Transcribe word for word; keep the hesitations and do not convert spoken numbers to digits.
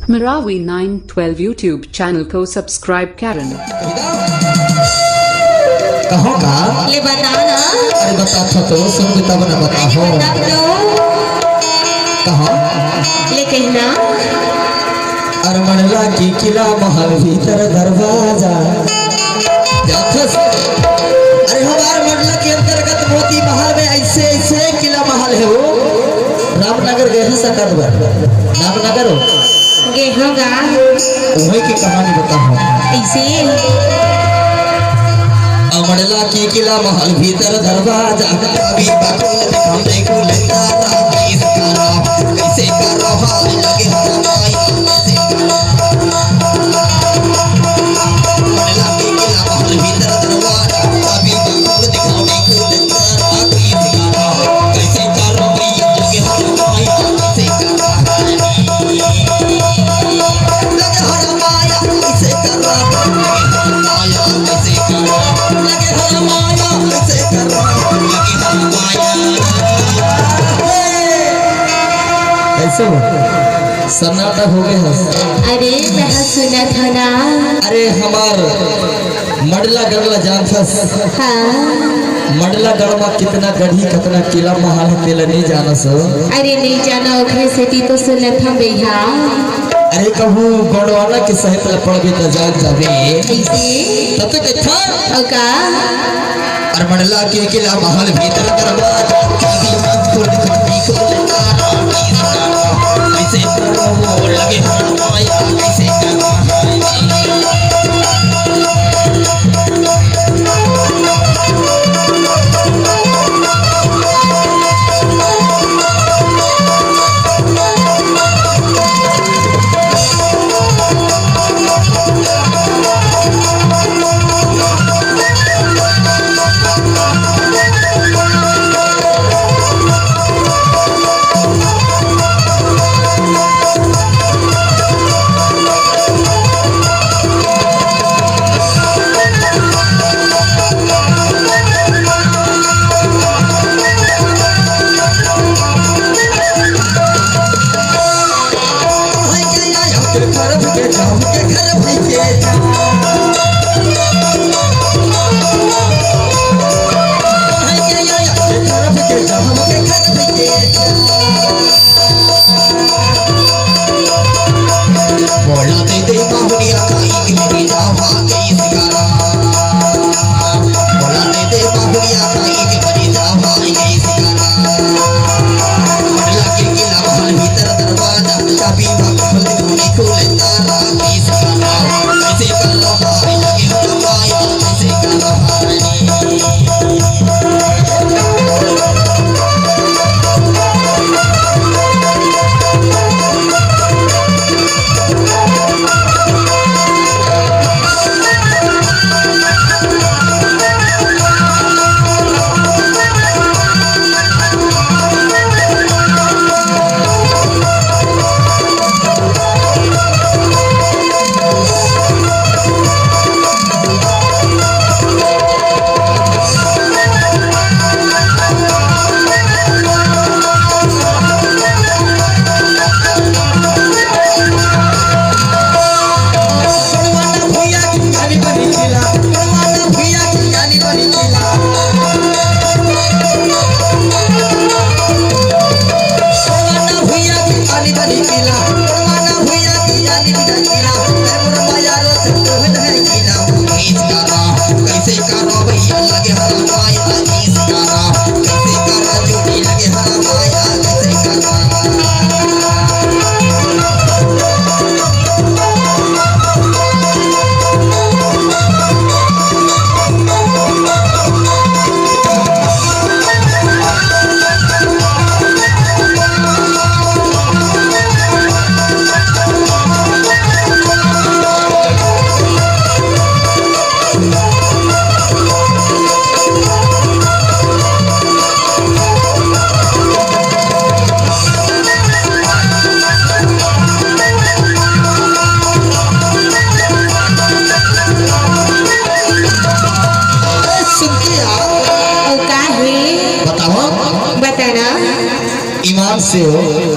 Marawi nine twelve YouTube channel को subscribe करें। कहो का? ले बता ना। अरे बता था तो सुन के तब ना बता हो। बता तो। कहो। ले कहना। अरे मंडला के किला महल भीतर दरवाजा। जाथस। अरे हमार मंडला के अंतर्गत मोती महल में ऐसे ऐसे किला महल है वो। रामनगर गए हैं सकत बर। रामनगर हो। गे हो गा। वही की कहानी बताओ। ऐसे। अमड़ला की किला महल भीतर दरवाजा, अभी बकुल दिखाऊं देखो लंगारा, कैसे करो, कैसे करो, हाल लगे हमारा, कैसे करो। अमड़ला की किला महल भीतर दरवाजा, अभी बकुल दिखाऊं देखो लंगारा, कैसे करो, कैसे करो, भैया लगे हमारा, कैसे करो। कैसे हो? सन्नाटा हो गए हस। अरे, मैं सुनत हूँ ना। अरे, हमार मडला गढ़ ला जानथस? हाँ। मडला गढ़ मा कितना गढ़ी, कितना किला महल हे, तेला नहीं जानस हो? अरे नहीं जाना, ओखरे सेती तो सुनत हूँ भैया। अरे कहूँ गोंडवाना के साहित्य ला पढ़बे त जाग जाबे। कैसे? तब तो कथा। अउ का? अरे मंडला के किला महल भीतर दरवाजा, चाबी मंगपुर घंटी को लगा, कैसे करो वो लगे हमारा, कैसे करो। अउ का हे? बताओ। बता ना। ईमान से हो।